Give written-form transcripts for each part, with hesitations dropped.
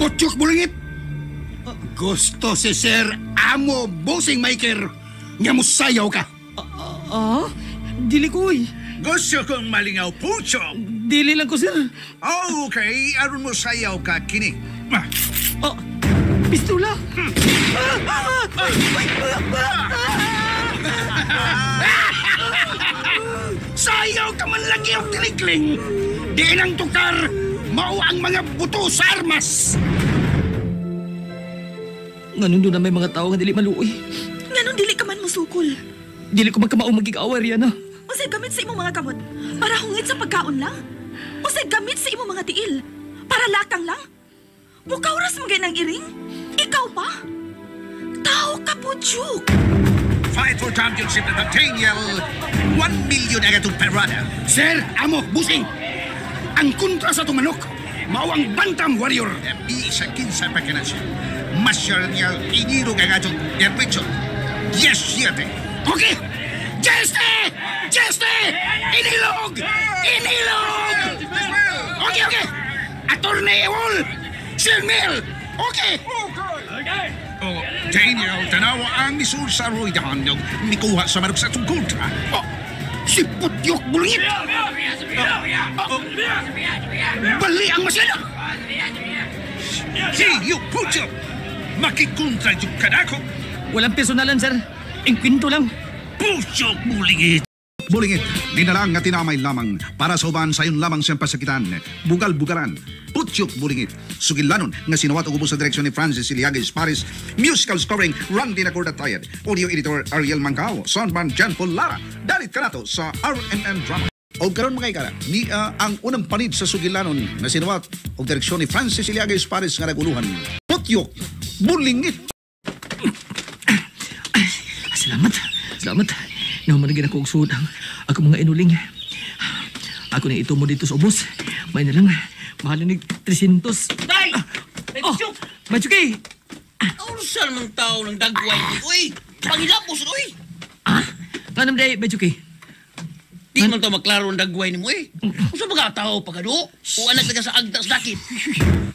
Putyok Bulingit! Gusto si Sir Amo Busing Maker nga musayaw ka. Ah? Dili ko eh. Gusto kong malingaw, Puchok. Dili lang ko, sir. Okay, aron mo sayaw ka kini. Ah, Ah, pistola! Sayaw ka man lagi og tinikling. Di nang tukar, mao ang mga buto sa armas. Nganong doon na may mga tao nga dili maluoy. Nganong dili ka man musukol? Dili ko magkamao magigaway, Rihanna. Unsay gamit sa imong mga kamot para hungit sa pagkaon lang? Unsay gamit sa imong mga tiil para lakang lang? Mukauras mo ng iring? Ikaw pa? Tao ka po, Juke! Fight for championship na Daniel. 1 million ang atong perada. Sir Amo Busing, ang kontra sa tumanok, mao ang Bantam Warrior. Bisa kinsa pa ka na siya. Masya niya inirog ang atong Richard. Yes, siyete. Okay! Jeste! Jeste! Inilog! Inilog! Okay, okay! Attorney Ewol! Sir Mel! Okay! Oh, Daniel, tanawa ang misur sa Roy Dahanog. Mikuha sa manok sa atong kontra. Oh, si Putyok Bulingit! Oh, bali ang masyado! Hey, you Puchok! Makikontra yung kanako. Walang personalan, sir. Engkwento lang. Puchok Bulingit! Bulingit, dinala nga tinamay lamang para sa uban sayon lamang siyang pasakitan. Bugal-bugaran. Putyok Bulingit. Sugilanon nga sinuwat og ubos sa direksyon ni Francis Iliagues Paris. Musical scoring Randy Nacorda Tayed. Audio editor Ariel Mancao. Soundman Jan Paul Lara. Dalit kanato sa RMN Drama. O karon mga ikara, niya ang unang panid sa sugilanon nga sinuwat og direksyon ni Francis Iliagues Paris nga naguluhan. Putyok Bulingit. Ah, salamat. Salamat. Nahumanagin ako og suod ang ako mga inuling. Ako na ito mo dito sa ubos. May na lang. Mahal ni 300. Day! May Oh, pusyok! Machuki! Unsa naman tao ng dagway ni uy? Pangilapos uy! Ah? Nga naman day, Machuki? Di man to maklaro ang dagway nimo eh. Unsa ba ka tao pa kado? O anak ka sa agtas dakit?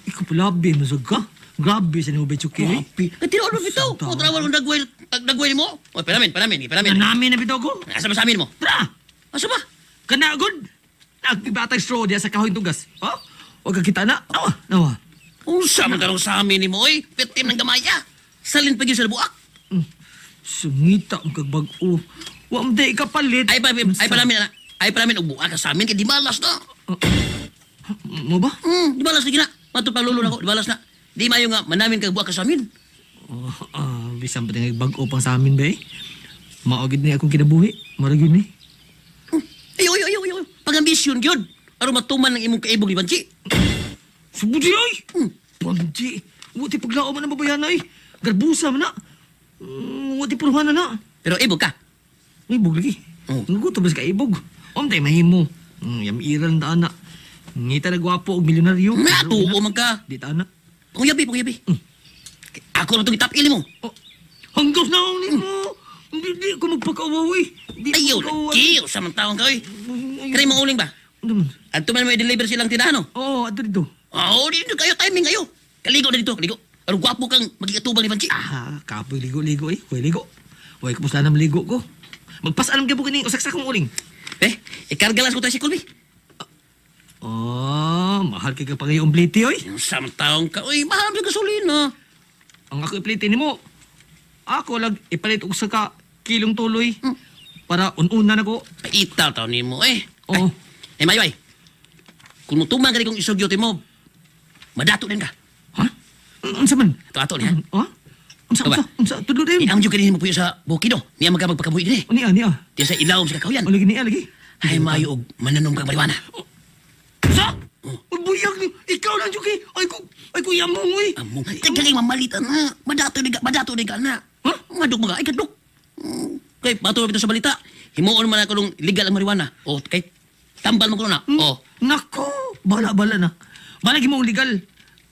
Ikaw pala, masag ka. Grabe sa nimo, Machuki. Eh. Grabe. Kay tinuod mo bitaw. O trawan ang dagway, dagway nimo. Oy, panamin, panamin, panamin. Namin na bitaw ko. Asa ba sa amin mo? Tara! Asa ba? Kana, good! Nagbibatag straw diya sa kahoy tugas. Oh? Huwag ka kita na. Awa, nawa. Unsa man karong sa amin nimo oy? Pitim ng gamaya. Salin pa gyud sa buak. Sungita ang kagbag-o. Wa mo day kapalit. Ay pa ay panamin na. Ay panamin og buak ka sa amin kay di malas na. Mo ba? Di malas lagi na. Mato pa lulo nako, di malas na. Di mayo nga manamin kag buak ka sa amin. Oh, ah, bisan pa tingay bag-o pang sa amin ba eh. Maogid na akong kinabuhi. Marag yun eh. Ayo, ayo, ayo, ayo. Pag-ambisyon gyud. Aron matuman ang imong kaibog ni Banji. Subudi ay! Banji! Wa ti paglao man ang babayan ay. Garbusa man na. Wa ti puruhan na na. Pero ibog ka. Ibog lagi. Oh. Nagutom ba sa kaibog? Om tay mahimo. Yamiran ta na. Ngita na gwapo og milyonaryo. Na, tuo man ka. Di ta na. Panguyabi, panguyabi. Ako na itong itapili mo. Oh, hanggaw na ako nimo. Hindi di ko magpakaawaw eh. Di ko Ayaw, magpakaawaw. lagi. Sa man taong ka, oy. Kaya mong uling ba? Ano man? At man may deliver silang tindahan, no? Oo, ato dito. Oo, dito kayo, timing kayo. Kaligo na dito, kaligo. Pero gwapo kang magiging ni Banji. Ah, kapoy ligo-ligo eh. Huwag ligo. Huwag kapos na ligo ko. Magpasalam ka po kini usaksa kong uling. Eh, ikarga lang ko tayo si Colby. Oh, mahal kay ka pa ngayong plite oy. Sa man taong ka, oy, mahal ang gasolina. Ang ako iplite nimo. Ako lag ipalit og sa ka kilong tuloy. Para ununa na ko. Itaw taon nimo eh. Oo. Ay, eh, mayo ay. Kung mutuman ka rin kong isugyo mo, madato din ka. Ha? Unsa man? Ato, ato niya. Ha? Unsa Aba. unsa? Unsa tudlo din? Eh, ang juga din mo puyo sa bukid, oh. Niya magka magpakabuhi din eh. Niya niya. Diya sa ilawom sa kakahuyan. O lagi niya lagi. Ay, mayo og mananom kang mariwana. Sa? Uy, buyag ni. Ikaw lang juki. Ay ko yamong oy. Among, teka kay mamalitan na. Madato din ka na. Huh? Maduk mga, ay kaduk. Kay, bato na sa balita. Himuon man ako nung legal ang mariwana. O, kay, tambal mo ko na. O, Nako, bala bala na. Bala gimo legal.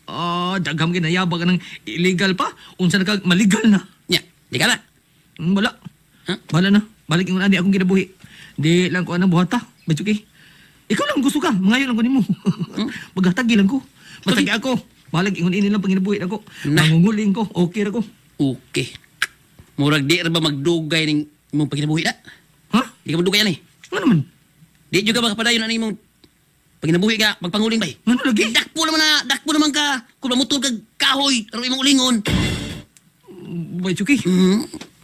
Ah, daghang ginayaba ka ng illegal pa. Unsa na kag maligal na. nya, di ka na. Wala. Huh? Bala na. Balik yung ani akong kinabuhi. Di lang ko anang buhata. Bajuki. Ikaw lang gusto ka. Mangayo lang ko nimo. Maghatagi lang ko. Matagi ako. Balag ingon ini lang panginabuhi nako. Nah. Mangunguling ko, okay ra ko. Okay. Murag di ra ba magdugay ning imong pagkinabuhi na? Ha? Di ka magdugay ani. Nga naman? Di jud ka makapadayon ani imong pagkinabuhi ka magpanguling bay. Ngano lagi? Dakpo naman na, dakpo naman ka kung mamutol kag kahoy aron imong ulingon. Bay Chucky.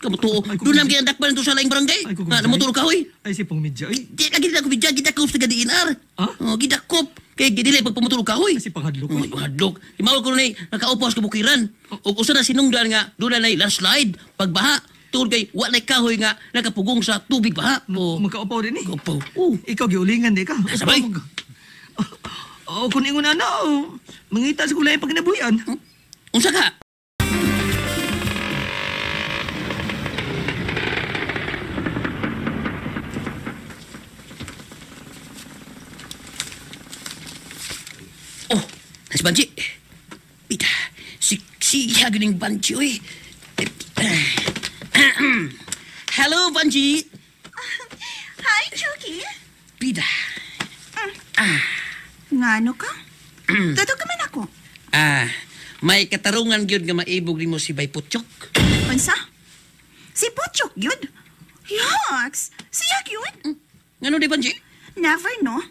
Kamutuo. Ay, Doon naman dakpan to sa laing barangay. Ay, kung Nga namutol kahoy. Ay si pong media ay. Di lagi na ko bidya gidakop sa DNR. Ha? Oh, gidakop kay gidili pag pumutol kahoy. Ay si panghadlok. Oh, Ay. hadlok. Imaw ko ni nakaupos kabukiran. Ug usa na sinungdan nga doon na landslide pagbaha. Tungod kay wa nay kahoy nga nakapugong sa tubig baha. Oh, Magkaupaw din eh. kaupaw. Oh, Ikaw giulingan di ka. Sabay. Oh, kung ingon ana, oh, mangita sa kulay pagkinabuhian. Unsa ka? Oh, nasi Banji. Pita, siya ganing Banji, oy. Hello, Banji. Hi, Chucky. Pita. Ngano ka? Totoo ka man ako. Ah, may katarungan gyud nga maibog nimo si Bay Putchok. Unsa? Si Puchok yun. Yucks! Siya yun. Ngano di Banji? Never, no?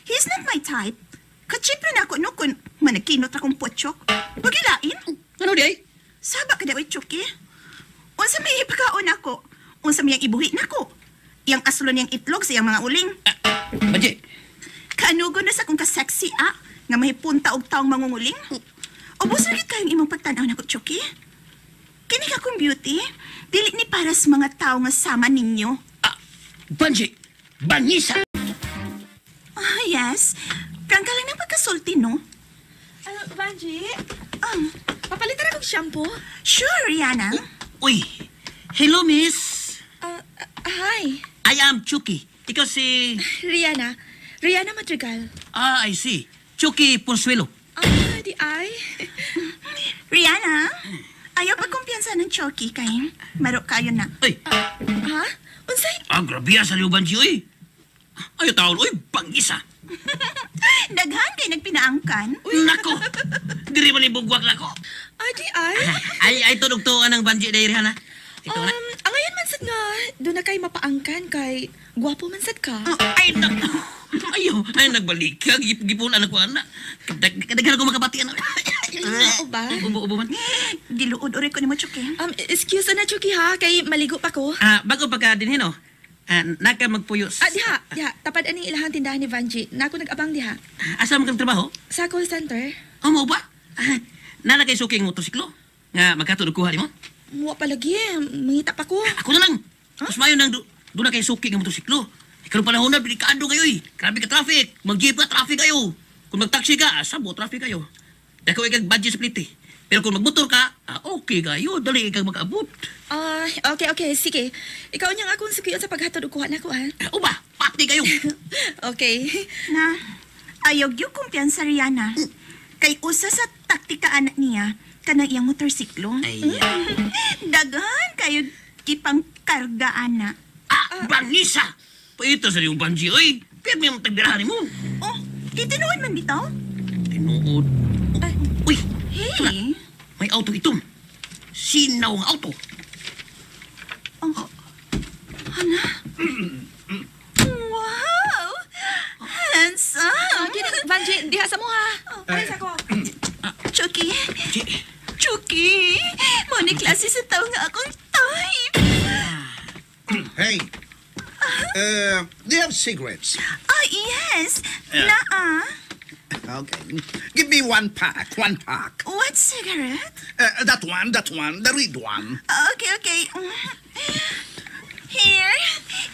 He's not my type. Katsipre na ako, no, kung manakinot akong Puchok. Pagilain. Ngano di ay? Saba ka daw, Chucky. Unsa may ipakaon ako. Unsa may ibuhi nako. Iyang aslo niyang itlog sa iyang mga uling. Banji. Kanugo na sa kong ka-sexy, ah, nga mahipunta og taong mangunguling. Ubos na gid kayong imong pagtan-aw nako, Chucky. Kini ka kong beauty, dili ni para sa mga tao nga sama ninyo. Ah, Banji. Bangisa. Ah, yes. Prangka lang ng pagkasulti, no? Ano, Vanji? Um, Papalitan akong shampoo. sure, Rihanna. Uy. Hello, miss. Hi. I am Chucky. Ikaw si... Rihanna. Rihanna Madrigal. Ah, I see. Chucky Porsuelo. Ah, di ay. Rihanna, ayaw pagkumpiyansa ng Chucky kay maro kayo na. Uy. Ha? Unsay? Ah, grabe sa liyo, Banji, uy. Ayaw taon, uy, bangisa. Daghan kay nagpinaangkan. Nako. Diri man ibugwak nako. Ah, di ay. Ay, ay, tunog to anang Banji dahil, Rihanna. Ito na. Ang ngayon man sad nga, doon na kay mapaangkan kay gwapo man sad ka. Ay, nako. Ayo, ay, nagbalik ka. Gipon, anak ko, anak. Kadaghan ko makabati, anak. Oo ba? Ubo, ubo man. Giluod uri ko nimo Chucky. Excuse na, Chucky, ha? Kay maligo pa ko. Ah, bago pa ka din, no? Ah, naka magpuyo. Ah, diha, diha. Tapad aning ilahang tindahan ni Vanji. Nako nag-abang diha. Asa man kang trabaho? Sa call center. Oh, mo ba? Ah, nana kay suking motorsiklo. Nga magkatulog kuha nimo? Muwa palagi, mangita pa ko. Ako na lang. Mas mayo nang doon na kay suki nga motorsiklo. Ikaw panahon na, delikado kayo eh. Grabe ka traffic. Mag-jeep ka, traffic kayo. Kung mag-taxi ka, sabo, traffic kayo. Dako ikag budget split eh. Pero kung magmotor ka, okay kayo. Dali ikag makaabot. Ah, okay, okay. Sige. Ikaw niyang akong sukiyon sa paghatod og kuha nako, ha? Uba, pati kayo. Okay. Na, ayaw gyud kumpiyansa Rihanna. Kay usa sa taktika anak niya kanang iyang motorsiklo. Ay, Daghan kayo gipang karga ana. ah, bangisa! Paito sa iyong banji, oy. Pirmi ang tagdirahan mo. Oh, di tinuod man bitaw? Tinuod. Uy, Hey. may auto itom. Sinaw ang auto. Oh. Ana. Wow! Handsome! Okay, Vanji, diha sa mo, ha? Ay, sa ko. Chucky! Chi, Chucky! Mo ni klase sa tao nga akong type! Hey, do you have cigarettes? Oh, yes! Naa! Okay. Give me one pack, one pack. What cigarette? That one, the red one. Okay, okay. Here,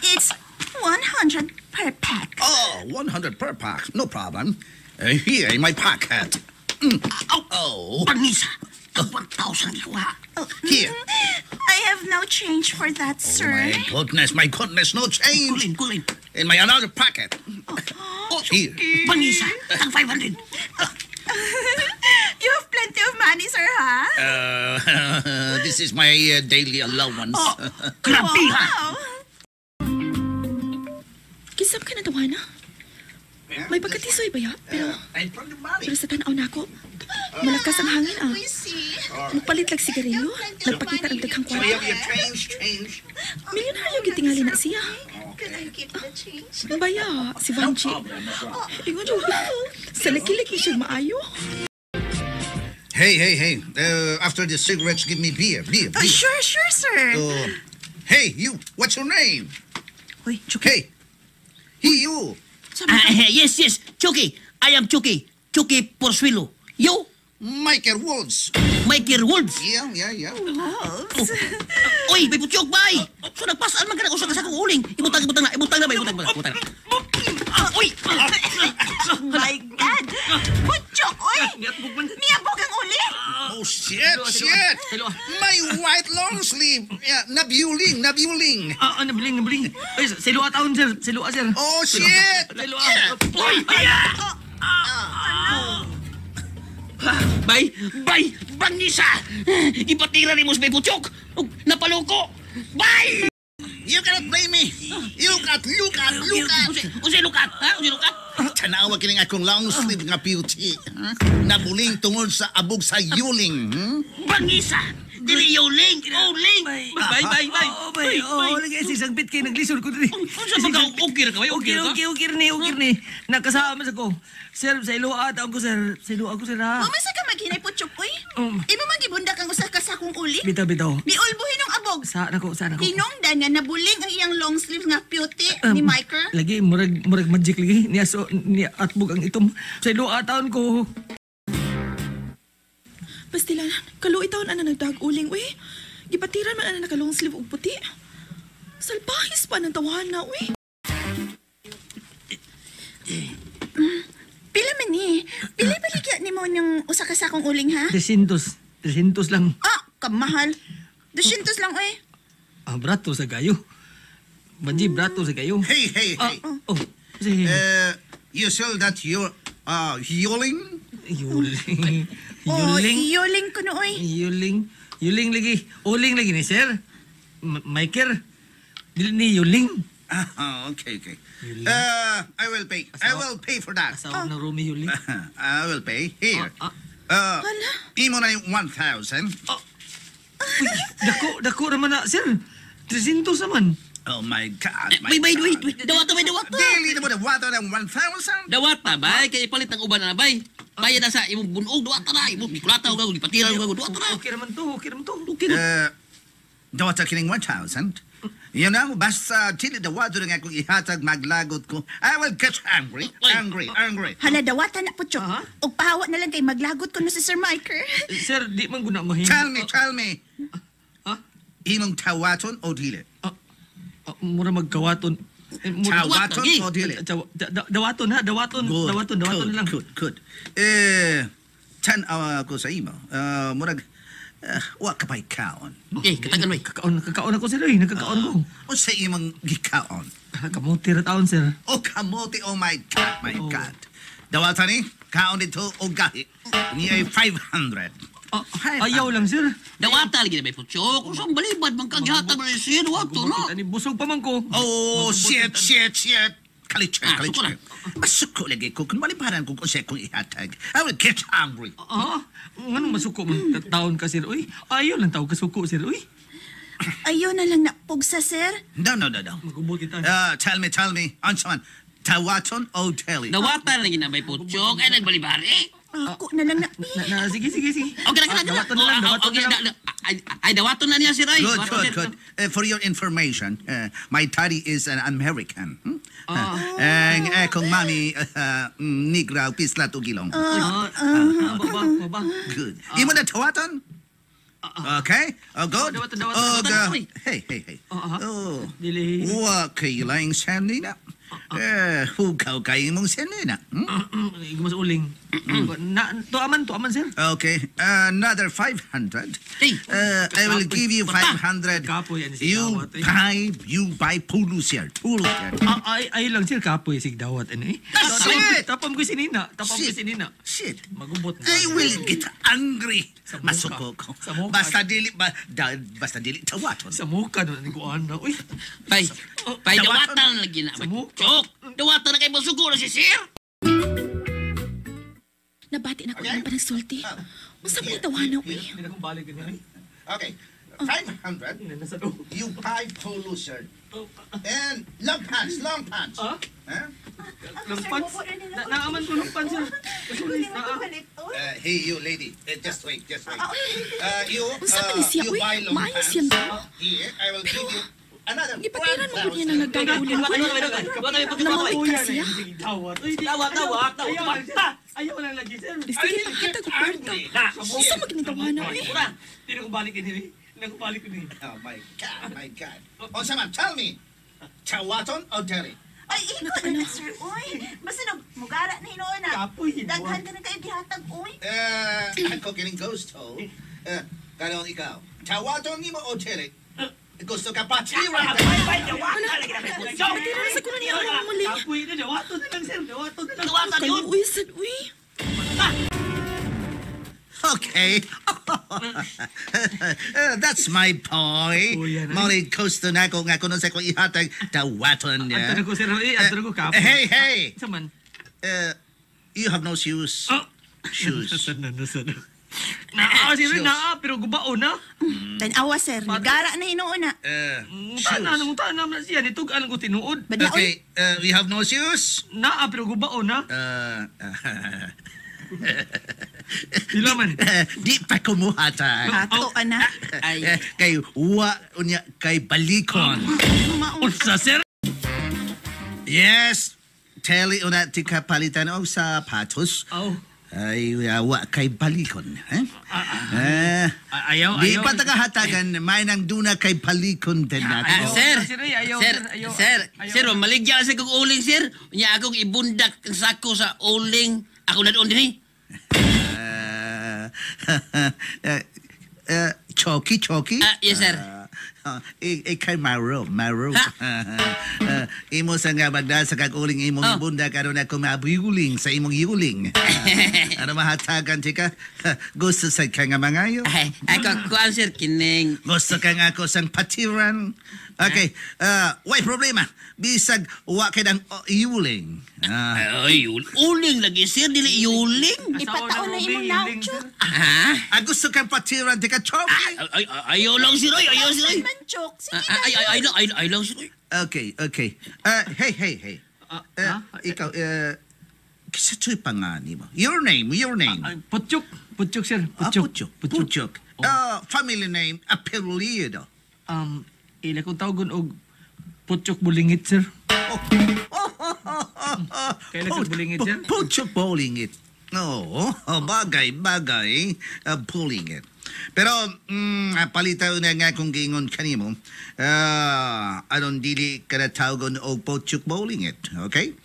it's 100 per pack. Oh, 100 per pack, no problem. Here in my pocket. Aw, Oh, bangisa. Tag 1,000 ikuha. Oh, Here. I have no change for that, sir. My goodness, no change. Kulin, kulin. In my another pocket. Oh, Here. Bangisa. Tag 500. You have plenty of money, sir, ha? This is my daily allowance. Oh, grabe ha. Wow! Kisam ka na tawana. May pagkatisoy ba ya? Pero, I'm from the money. pero sa tanaw na ako, Malakas ang hangin ah. Mupalit lag sigarilyo, nagpakita og daghang So you kwarta. have your change, change. Milyonaryo gyud tingali na siya. Baya, si Vanji. Ingon jud, sa laki-laki siya maayo. Hey, hey, hey. After the cigarettes, give me beer, beer, beer. Sure, sure, sir. Hey, you. What's your name? Uy, Chucky. Hey. Hey, you. Sabi Ah, yes, yes. Chucky. I am Chucky. Chucky Porsuelo. You, Michael Woods. Michael Wolves. Yeah. Wolves. Oy, may putyok, bay! So nagpasaan man ka na usa ka sa akong uling. Ibutang, ibutang na, ibutang na, bay, ibutang na, ibutang na. Ah, uy! Oh my God! Butchok, oy! Miabog ang uli! Oh, shit, shit. My white long sleeve. Yeah, nabuling, nabuling. Ah, nabiling, nabiling. Ay, sa ilua taon, sir. Sa ilua, sir. Oh, shit. Sa ilua. Uy! Bay, bay, bangisa! Ipatira ni mo sa may putyok! Ug Napaloko! Bay! You cannot blame me. You got, look at, look at. Unsay lukat, ha? Unsay lukat? Tanawa kining akong long sleeve nga beauty. Nabuling tungod sa abog sa yuling. Hmm? Bangisa! Dili yuling! Uling! Bay, bay, bay! Oh, bay. Oh, lagi si sangbit kay naglisod ko diri. Unsa ba ka? Okay ra ka, bay? Okay Okay, ra ka? okay, okay ni, okay ni. Nakasama sa ko. Sir, sa ilua taon ko, sir. Sa ilua ko, sir, ha. Umasa ka maghinay, Butchok, oy. Um. Imo man gibundak ang usa ka sakong uli. Bitaw, bitaw. Miulbo hinong abog. Sa nako, sa nako. Hinungdan nga nabuling ang iyang long sleeve nga puti ni Michael. Lagi, murag, murag magic lagi. Niya, so, niya atbog ang itom. Sa ilua taon ko. Pastilan, kaluoy taon ana nagdag uling uy. Gipatiran man ana naka long sleeve og puti. Salpahis pa ng tawahan na uy. Pila man ni? Pila baligya nimo ng usa ka sakong uling ha? 300. 300 lang. Ah, kamahal. 200 lang oy. Ah, brato sa kayo. Banji, brato sa kayo. Hey, hey, Ah, hey. oh, sige. You sell that your yuling? Yuling. Oh, Yuling. yuling ko no oy. Yuling. Yuling lagi. Uling lagi ni sir. Michael. Dili ni yuling. Ah, okay. I will pay. I will pay for that. Asawa ng Romy Yuling. I will pay. Here. Ah, Hala. Imo na yung 1,000. Uy, dako, dako naman na, sir. 300 naman. Oh my God, my Bay, bay, God. wait, wait. Dawata, bay, dawata. Dili na mo na water ng 1,000? Dawata, bay. Kaya ipalit ang uban na, bay. Bayad na sa imong bunog, dawata na. Imong gikulata, ug gipatira, ug dawata na. Okay naman to, okay naman to. Okay na. Dawata kining 1,000? You know, basta dili dawato nga akong ihatag maglagot ko. I will get angry, angry, angry. Hala dawata na Butchok. Ah? Og pahawa na lang kay maglagot ko no si Sir Michael. Sir, di man guna mahimo. Tell me, tell me. Ha? Imong tawaton o dili? Ah, mura magkawaton. Eh, mura- Tawaton lagi. o dili? Dawaton ha, dawaton, Good, dawaton, dawaton good, lang. Good, good. Eh, tan-awa ko sa imo. Murag, wa ka pa'y kaon. Eh, katagan, bay. Kakaon, kakaon ako sir, eh. Nagkakaon ko. O sa imong gikaon? Kamote ra taon sir. O kamote, oh my God, my Oh. God. Dawatan ni, kaon dito o gahi. Niya ay 500. Ah, ayaw lang sir. Dawata lagi na, bay, Putyok. Kung saan balibad, man kang gihatag na si sir, dawata na. Ani busog pa man ko. Oh, shit, shit, shit. Kalitse, Ah, kalitse. suko na. Masuko lagi ko. Kung maliparan ko kung siya kong ihatag. I will get angry. Ah, nganong masuko man taon ka sir? Uy, ayaw lang tao kasuko sir. Uy, Ayaw na lang na pugsa sir. No, no, no, no. magubot kita. Tell me, tell me. Unsa man, tawaton o dili? Dawata na lagi na, bay, Putyok. Ay, nagbalibari. Ako na lang na. Na, na, sige, sige, sige. Okay na, Ah, okay na. dawaton na lang, dawaton Okay, na lang. ay, dawaton na niya, sir, ay. Good, Dawaton, good, sir. good. For your information, my daddy is an American. Hmm? Ah. Ang akong mami, Negra, Pislat ug Ilong. Ah, ah, baba, baba. Good. Imo na tawaton? Okay? Oh, good. Dawaton, dawaton, Oh, dawaton. Uy. Hey, hey, hey. Ah, ah. Oh. Dili. Wa kay laing sanina. Eh, hugaw kay imong sanina. Hmm? Igumas uling. Na, tuaman, tuaman sir. Okay, another 500. Hey. I will give you 500. Kapoy, ano si You Dawat, eh. buy, you buy pulusier, pulusier. Ah, ay, ay lang sir, kapoy sig dawat ano eh. Shit! Tapam ko sinina, tapam ko Shit. sinina. Shit. Magubot na. I will get angry. Sa muka. Masuko ko. Sa muka. Basta dili ba, da, basta dili tawaton. Sa muka no ni ko ana. Uy, Bay, bay, Dawatan. dawata na lagi na, bay. Sa muka. Putyok, dawata na kay masuko na si sir. Nabati na ko Okay. ang panagsulti. Unsa man itawana, uy? Hindi na kong balik ganyan. Okay, 500. Nasa do. You buy polo shirt. And long pants, long pants. Ah? Huh? Long pants? Naaman ko long pants, sir. Hey, you lady. Just wait, just wait. You, Unsa man ni siya, you uy? buy long Maayo pants. siyang tao. Here, I will give you another Gipatiran mo gud niya 1,000. na nagdagaulin ko. Namawit ka siya. Tawat. Tawat, tawat, tawat. Ayaw lang lagi, sir. Sige, paghatag og kwarta. Unsa man ginitawana, uy? Hindi na kong balik ini. Hindi na kong balik ini. Oh my God, my God. Oh, someone, tell me. Chawaton o deli? Ay, iko na na, sir. Uy, basta nag mugara na hinuon na. Kapoy, hinuon. Daghan ka na kayo gihatag, uy. Ako kining ghost ho. Karon ikaw. Chawaton nimo o deli? Gusto ka patiran? Patiran na sa kuno niya ang mga muli. Kapoy na, dawato na lang, sir. Dawato na lang. Dawatan yun. Kaluoy sad, uy. Okay. That's my boy. Oh, yan, ay. Mali gusto na ko nga kuno sa ko ihatag dawaton niya. Anto na ko, sir. Eh, anto na ko, kapoy. Hey, hey. Sa man? You have no shoes. Oh. Shoes. Nasaan na, nasaan na. Naa, sir, Shoes. naa, pero gubao na. Tanawa, sir. Nagara na hinuon na. Ngutan na, Shoes. ngutan na man siya. Nitugaan ko tinuod. Badya, uy. Okay, we have no shoes. Naa, pero gubao na. Pila man. Di pa kumuhatag. Ato, ana. Ay. Kay wa unya kay balikon. Maong. Unsa, sir? Yes. Teli una tika palitan og sapatos. Aw. Ay, wa kay balikon. Eh? Eh, Ayaw, di ayaw. pa tagahatagan, may nang duna kay balikon din Ah, nato. sir, Sir, ay, ayaw, sir, sir, ayaw, sir, ayaw. sir, maligya kasi kong uling, sir. Unya akong ibundak ang sako sa uling. Ako na doon din eh. Choki, choki? Ah, yes, sir. Ikay Maro, Maro. Ha? Imo sa nga bagda sa kaguling imong Oh. ibunda karon ako mabuling sa imong yuling. Ano mahatagan tika? Gusto sa ka nga mangayo? Ay, ako, kuan, sir, kining. Gusto ka nga ako sang patiran? Okay, way problema. Bisag wa kay ng yuling. Ah, Ay, uling lagi, sir, dili yuling. Ipataon na imong naong, Chok. Ha? Gusto kang patiran tika, Choki? Ay, ay, ayaw lang, sir, ay, ayaw, sir, ay. Man, Chok. Sige Ah, Ay, ay, ay, ay, ay, lang, sir, ay. Okay, okay. Hey, hey, hey. Ah, ah? Ikaw, kisa to'y pangani mo. Your name, your name. Ay, Putyok. Putyok, sir. Ah, Putyok. Putyok. Putyok. Family name, Apelyido. Ila kong tawagon og Putyok Bulingit, sir. Oh. Oh. Kailan sa bulingit, sir? Putyok bulingit. Oo, oh, bagay, bagay. Bulingit. Pero, palitaw na nga kung giingon kanimo, aron dili ka na tawagon og Putyok bulingit. Okay?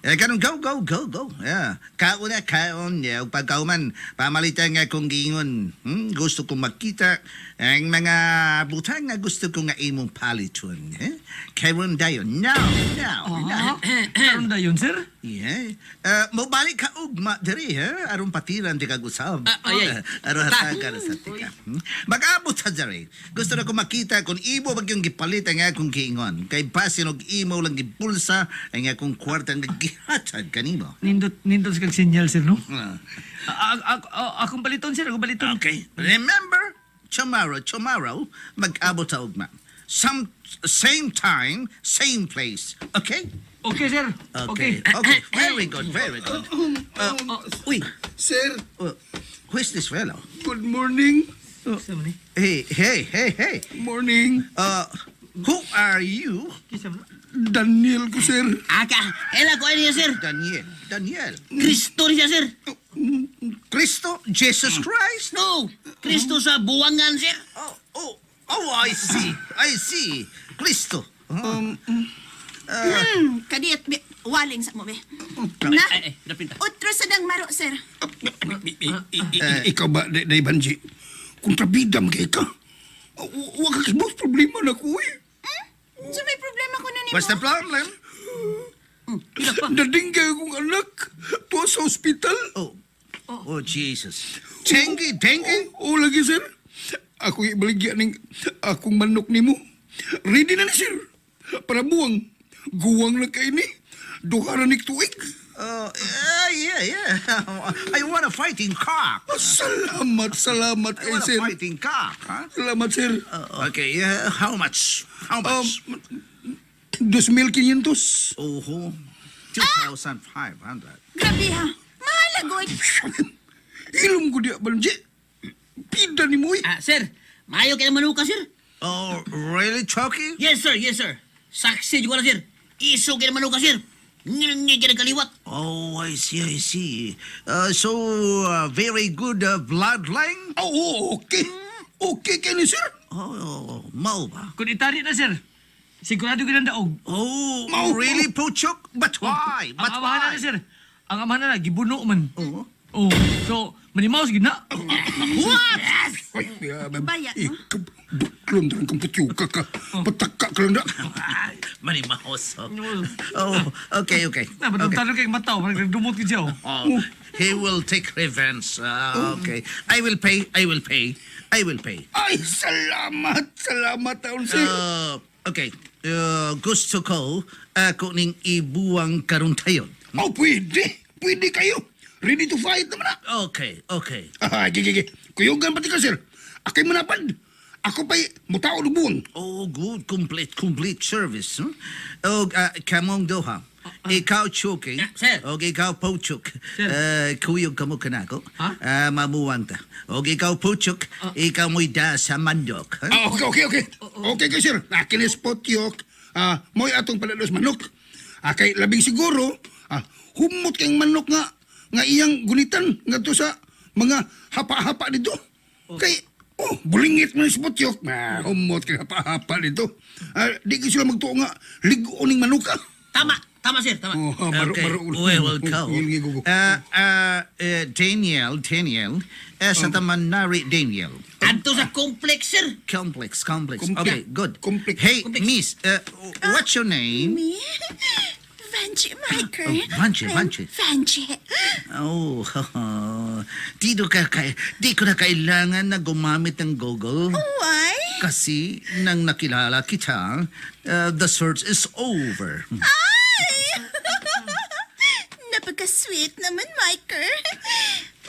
Eh, karon go, go, go, go. Yeah. Kaon na, kaon. Yeah. Ug pagkauman, pamalitan nga kung giingon, gusto kong makita ang mga butang nga gusto ko nga imong paliton. Eh? Karon dayon. Now, now, now. Karon na yun, sir? Yeah. Mobalik ka ugma diri, ha? Aron patiran di ka gusab. Ah, ay, ay. Aron hatagan sa tika. Mag-abot sa diri. Gusto na ko makita kung imo bag yung gipalit ang akong giingon. Kay basin og imo lang gibulsa ang akong kwarta nga gihatag kanimo. Nindot, nindot sa kag sinyal, sir, no? Ah. Akong baliton, sir. Akong baliton. Okay. Remember, tomorrow, tomorrow, mag-abot sa ugma. Same time, same place. Okay? Okay, sir. Okay. Okay. Okay. Very good, very good. Uy, Sir, Who is this fellow? good morning. Kisa man eh? Hey, hey, hey, hey. Morning. Who are you? Kisa man. Daniel ko, sir. aka, kaila ko niya, sir. Daniel. Daniel. Kristo niya, sir. Cristo? Jesus Christ? No, Kristo sa buwangan, sir. Oh, I see. I see. Cristo. Kadiyot, be. Waling sa mo, be. Na, Ay, ay, napinta. otro sa dang maro, sir. Ikaw ba, Day Banji? Kontrabida man kay ka. Wa ka kibos problema na ko eh. So may problema ko na nimo. What's the problem? Nadinggay akong anak. Tuwa sa ospital. Oh, Jesus. Dengue, dengue? Oo lagi, sir. Ako ibaligya ning akong manok nimo. Ready na ni, sir. Para buwang. Guwang na kay ni. Duha na ni tuig. Yeah. I want a fighting cock. Oh, salamat, salamat I kay want a sir. fighting cock, huh? Salamat, sir. Okay, how much? How much? 2,500. Oho, 2,500. Grabe ha. Mahalagoy. Ilong ko diya, Banji. Pida ni mo eh. Ah, sir, maayo kay manuka, sir. Oh, really, Chucky? Yes, sir. Yes, sir. Saksi juga na, sir. Iso kay manuka, sir. Ngilngil kay kaliwat. Oh, I see, I see. So, very good bloodline? Oh, okay. Okay kayo ni sir. Oh, mao ba? Kung itari na, sir. Sigurado ka ng daog. Oh, Mao. really, Puchok? But why? But Ang amahan na, why? sir. Ang amahan na, gibuno man. Oh. Oh, so, manimaos gid na. Ay, Baya, no? Buklon na kang putyuka ka. Pataka ka lang na. Manimaos. Oh, okay, okay. Na, Okay. okay. Kay mataw, parang nagdumot ka siya. Oh. Oh, he will take revenge. Okay. I will pay. I will pay. I will pay. Ay, salamat. Salamat taon, sir. Okay. Gusto ko ako ning ibuwang karon tayo. Oh, pwede. Pwede kayo. Ready to fight naman na. Okay, okay. Ah, gigi, gigi. Kuyugan pati ka, sir. Ako'y manapad. Ako pa'y mutao ng buwang. Oh, good. Complete, complete service. Hmm? Oh, kamong doha. Ikaw, Chucky. Ah, sir. Okay, ikaw, Pochuk. Sir. Kuyog ka mo kanako. Ha? Mamuwang ta. Okay, ikaw, Pochuk. Ikaw mo'y da sa mandok. Huh? Ah, okay, okay, okay. Okay kay sir. Akin is potyok. Ah, mo'y atong palalos manok. Ah, kay labing siguro, humot kayong manok nga nga iyang gunitan ngadto sa mga hapa-hapa dito. Kay oh, bulingit man si potyok. Ah, humot kay hapa-hapa dito. Ah, di ko sila magtuo nga ligo ning manok. Ah. Tama, tama, sir. Tama. Oh, maro, Okay, maro. we will go. Ngilngig ko. Daniel, Daniel. Sa taman nari, Daniel. Adto sa complex, sir. Complex, complex. Complex. Okay, good. Complex. Hey, Complex. miss, what's your name? Me? Vanji, Michael. Oh, Vanji, I'm Vanji. Vanji. Oh, di ko na kailangan na gumamit ng Google. Why? Kasi nang nakilala kita, the search is over. Ay! Napaka-sweet naman, Michael.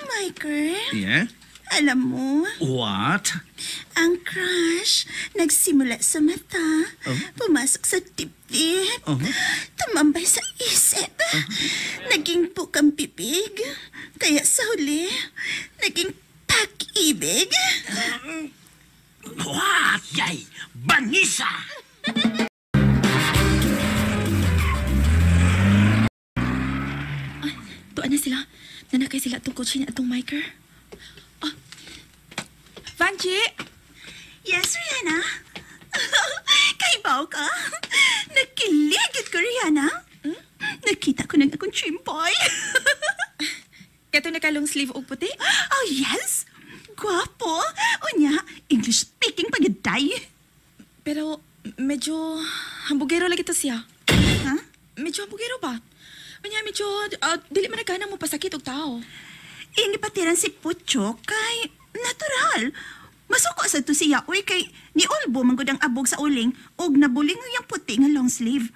Michael, Yeah? alam mo, What? ang crush nagsimula sa mata, pumasok sa dibdib, tumambay sa isip, naging bukang bibig, kaya sa huli, naging pag-ibig. What? Yay! Banisa! Tuan na sila. Nanakay sila atong kotse niya atong Miker. Ah. Vanji! Yes, Rihanna? Kaibaw ka? Nakiligid ko, Rihanna. Nakita ko ng akong dream boy. Kato naka long sleeve og puti? Oh, yes. Guwapo. Unya, English speaking pagyaday. Pero medyo hambugero lagi to siya. Ha? Medyo hambugero ba? Unya medyo dili man nagana mo pasakit og tao. Ingipatiran si Pucho kay natural. Masuko sa to siya uy kay ni Olbo man gud ang abog sa uling og nabuling ang puti nga long sleeve.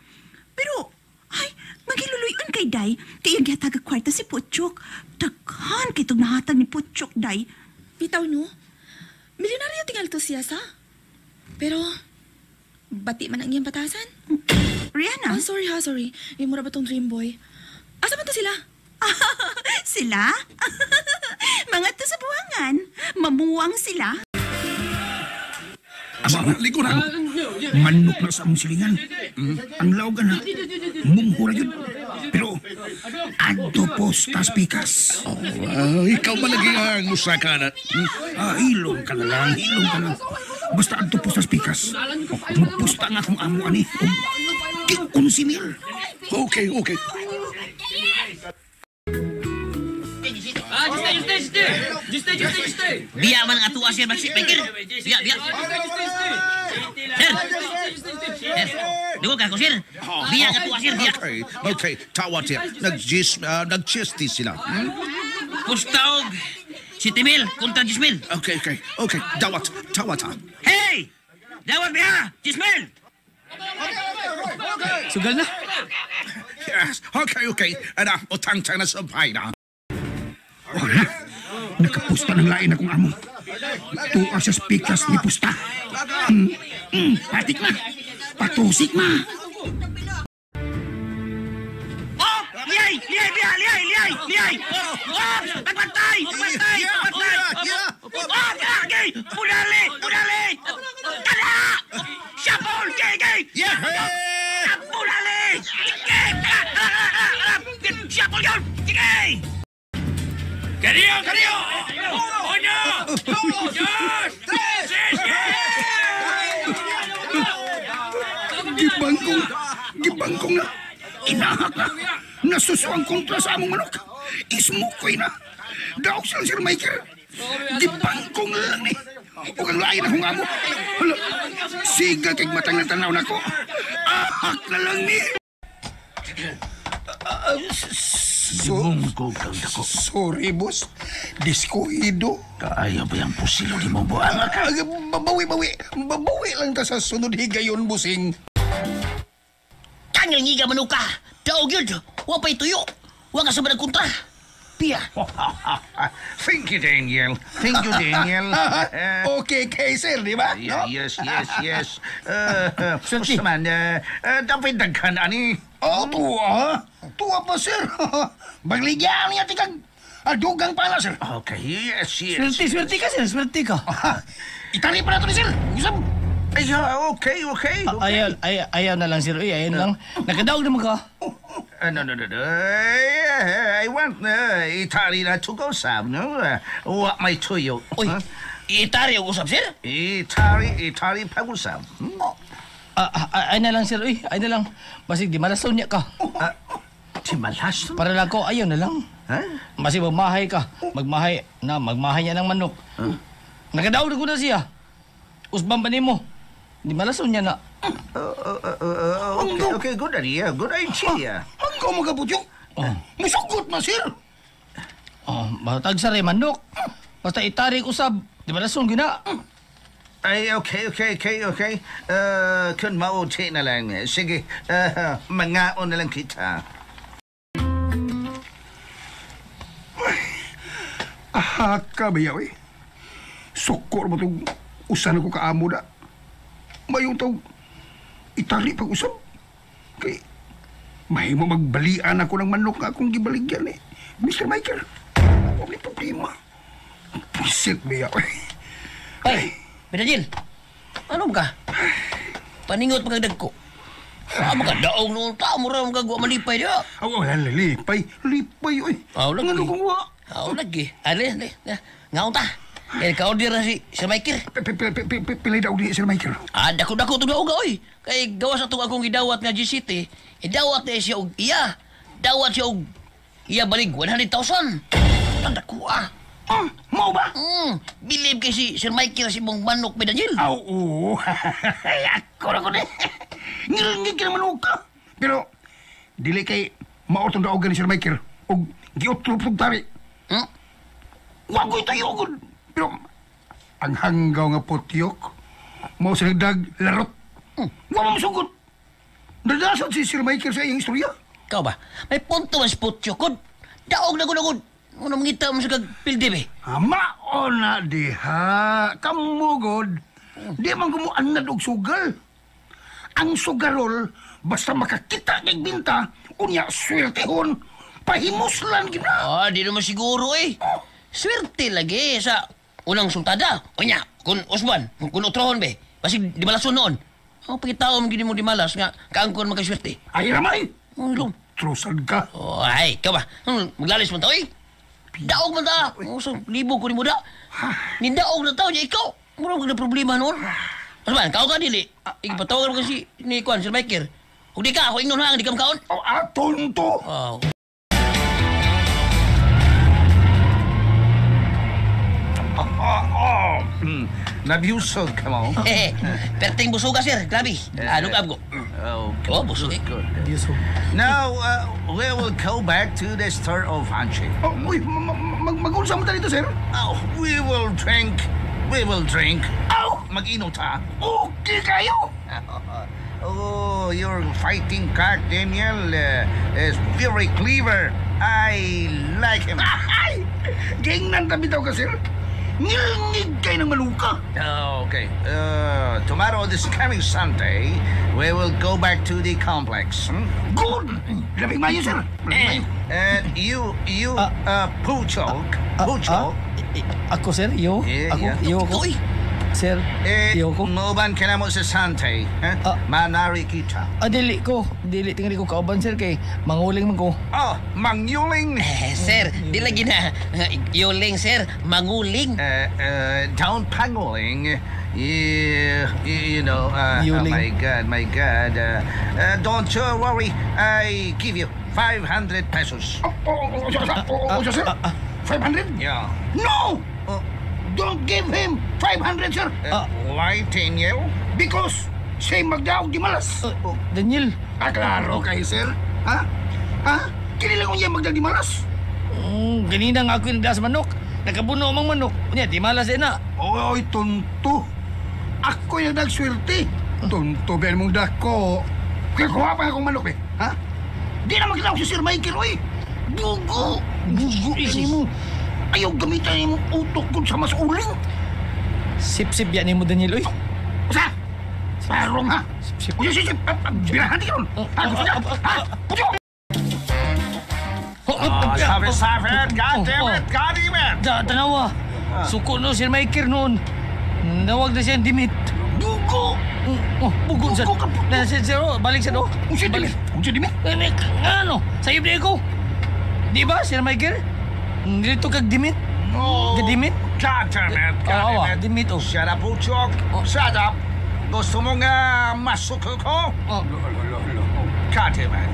Pero ay magiluluyon kay Day kay ang gihatag og kwarta si Puchok. Daghan kay tug nahatag ni Puchok Day. Bitaw no. Milyonaryo tingal to siya sa. Pero bati man ang iyang batasan. Rihanna, Ah, sorry ha, sorry. Yung mura ba tong dream boy? Asa man to sila? sila? Mga to sa buwangan. Mamuwang sila. Asa na, liko na. Manok na sa among silingan. Ang lawgan na. Mumhura yun. Pero, adto po tas pikas. Oh, ikaw man lagi ang musaka na. Ah, hilom ka na lang, hilom ka lang. Basta adto po tas pikas. Oh, mupusta nga akong amo ani. Oh, 15,000. Okay, okay. Biya man ang atua, sir. Maxi, Michael. Biya, biya. Sir! Sir! Dugo ka ko, sir. Biya ang atua, sir. Biya. Okay, okay. Tawat siya. Nag-gist sila. Hmm? Pustaog. 7,000 kontra 10,000. Okay, okay, okay. Dawat, tawat ha. Hey! Dawat biya! 10,000! Sugal na. Yes. Okay, okay. Ana, utang na sa na. Wala. Nakapusta ng lain akong amo. Tuwa sa speakers ni pusta. Patik na. Patusik na. Oh! Liyay! Liyay! Liyay! Liyay! Liyay! Liyay! Oh! Pagbantay! Pagbantay! Pagbantay! Oh! Gay! Punali! Punali! Kana! Shuffle! Gay! Gay! Yeah! Punali! Gay! Shuffle yun! Gay! Kariyo! Kariyo! Uno! Dos! Tres! Gibangkong, gibangkong na. Inahak na. Nasuso ang kontra sa among manok. Ismukoy na. Daog silang Sir Michael. Gibangkong lang ni. Ug ang lain akong amo. Hala, siga kay matang ng tanaw nako. Ahak na lang ni. Bungkog kang dako. Sorry, boss. Diskuido. Kaayo ba yung pusilo ni mong buang ka? Babawi, bawi. Babawi lang ta sa sunod higayon, busing. Kanyang ngiga manuka. Daog yun. Wa pa'y tuyo. Wa ka sa manag kontra. Pia. Thank you, Daniel. Thank you, Daniel. Okay kay sir, di ba? Yeah, yes, yes, yes. Usa man, dapat daghan ani. Oh, tuwa. Tuwa pa, sir. Bagligyan niya tikag. Adugang pala, sir. Okay, yes, yes. Swerte, swerte ka, sir. Swerte ka. Itali pa na to ni sir. Usap. Ay, okay, okay. Ayaw, ayaw, ayaw na lang, sir. Uy, ayaw na lang. Nakadaog naman ka. No, no, no, no. I want itali na to go sab, no? Wa may tuyo. Uy, itari ang usap, sir? Itali, itali pag-usap. Ay na lang, sir. Uy, ay na lang. Basig, di malason niya ka. Di malason? Para lang ko, ayaw na lang. Huh? Basig, magmahay ka. Magmahay, na, magmahay niya ng manok. Huh? Nakadaog na ko na siya. Usbang ba nimo? Di malason niya na. Okay, okay, good idea. Good idea. Hanggaw magabutyok. Oh. Musugot na, sir. Oh, matag sa manok. Basta itarik usab. Di malason gina. Ay, okay, okay, okay, okay. Kun mauti na lang. Sige, mangaon na lang kita. Aha ka ba yaw eh? Sukor mo itong usan ko kaamo na. Mayong tawag, itari pag-usap. Kay, mahimo magbalian ako ng manok nga akong gibaligyan eh. Mr. Michael, ako may problema. Pusit ba yaw eh? Ay, Medellin, ano ba ka? Paningot magagdag ko. Saan ka daog noon tao mo rin magagawa malipay niya? Aw, wala, lipay. Lipay, oy. Aw, lagi. Ano kung wa? Aw, lagi. Ale, ale. Ngaon ta. Kaya ka-order na si Sir Michael. Pilay daog ni Sir Michael. Ah, dako-dako itong daog, oy. Kay gawas na itong akong gidawat nga GCT, idawat na siya og iya. Dawat siya og iya balig 100,000. Ang dako, ah. Mau ba? Believe kay si Sir Michael si mong manok may Daniel. Aw, oo. Ako na ko ni. Ngilingig ka naman ka. Pero, dili kay maotong daogan ni Sir Michael og giutrop og tari. Hmm? Wa ko'y tayogon. Pero, ang hanggaw nga potyok, mao sa nagdag larot. Wa mo masugot. Nadasad si Sir Michael sa iyang istorya. Ikaw ba? May punto mas potyok kod. Daog na gud. Ano mangita mo sa kagpildi be? Mao na diha. Kamugod. Di man gumuanad og sugal. Ang sugarol, basta makakita kay binta, unya swertehon, pahimuslan gina. Ah, di naman siguro eh. Swerte lagi sa unang sultada. Unya, kung usban, kung utrohon be, basig di malason noon. Ang pagkitao mo gini mo di malas nga kaangkon makaswerte. Ay ramay. Oh, ilong. Trusan ka. Oh, ay, ikaw ba? Maglalis man tao eh. Daog man ta. Oh, so, libo ko ni mo da. Nindaog na tao niya ikaw. Mura na problema noon. Ano ba, kao ka dili. Ipatawagan mo kasi ni Kwan, Sir Michael. Kung di ka, ako ingnon hang, di ka makaon. Oh, aton to. Oh. Nabusog ka mo? Eh, perting busuga, sir. Grabe. Ano ka, Abgo? Okay. Oh, busog eh. Good. Busog. Now, we will go back to the store of handshake. Oh, uy, mag-unsa mo ta dito, sir? Oh, we will drink. We will drink. Aw! Mag-inom ta. Okay kayo! Oh, your fighting cock, Daniel, is very clever. I like him. Ay! Gingnan tabi daw ka, sir. Ngilngig kay ng maluka. Oh, okay. Tomorrow, this coming Sunday, we will go back to the complex. Hmm? Good! Labing mayo, sir. Labing mayo. You, Puchok. Puchok. Ako, sir? Yo? Yeah, ako? yeah. Yo ko? Sir, Eh, yo ko? Muuban ka na mo sa Sunday. Huh? Manari kita. Dili ko. Dili tingali ko kauban, sir, kay manguling man ko. Oh, mangyuling. Eh, sir, di lagi na. Yuling, sir. Manguling. Down panguling. You know, oh Yuling. my God. Don't you worry. I give you 500 pesos. Oh, sir? 500? Yeah. No! Don't give him 500, sir. Why, Daniel? Because siya magdaog di malas. Daniel. Klaro kayo, sir. Ha? Ha? Kinila ko niya magdaog di malas. Ganina nga ako yung nagdala sa manok. Nakabuno amang manok. Unya, di malas eh na. Oy, tonto. Ako yung nagswerte. Tonto, ben mong dako. Kaya kuha pa akong manok eh. Ha? Di na magdaog si Sir Michael, oy. Bugo. Bugo ini mo. Ayaw gamitan yung utok ko sa mas uling. Sip-sip yan mo, Daniel, oy. Usa! Parong ha! Sip-sip. Usa, sip-sip! Birahan di karon! Ha, gusto niya? Ha? Puto! Stop it, stop it! God damn it! God damn it! Tanawa! Suko no, Sir Michael noon. Nawag na siya dimit. Bugo! Oh, bugo sa... Bugo ka, puto! Na, sir, balik sa do. Unsa dimit? Unsa dimit? Ano? Sayop na ko. Di ba, Sir Michael? Dito kag dimit. Oh, Gadimit? God damn it! God damn it! Dimit, oh. Shut up, Puchok! Shut up! Gusto mo nga masuko ko? Oh. God damn it!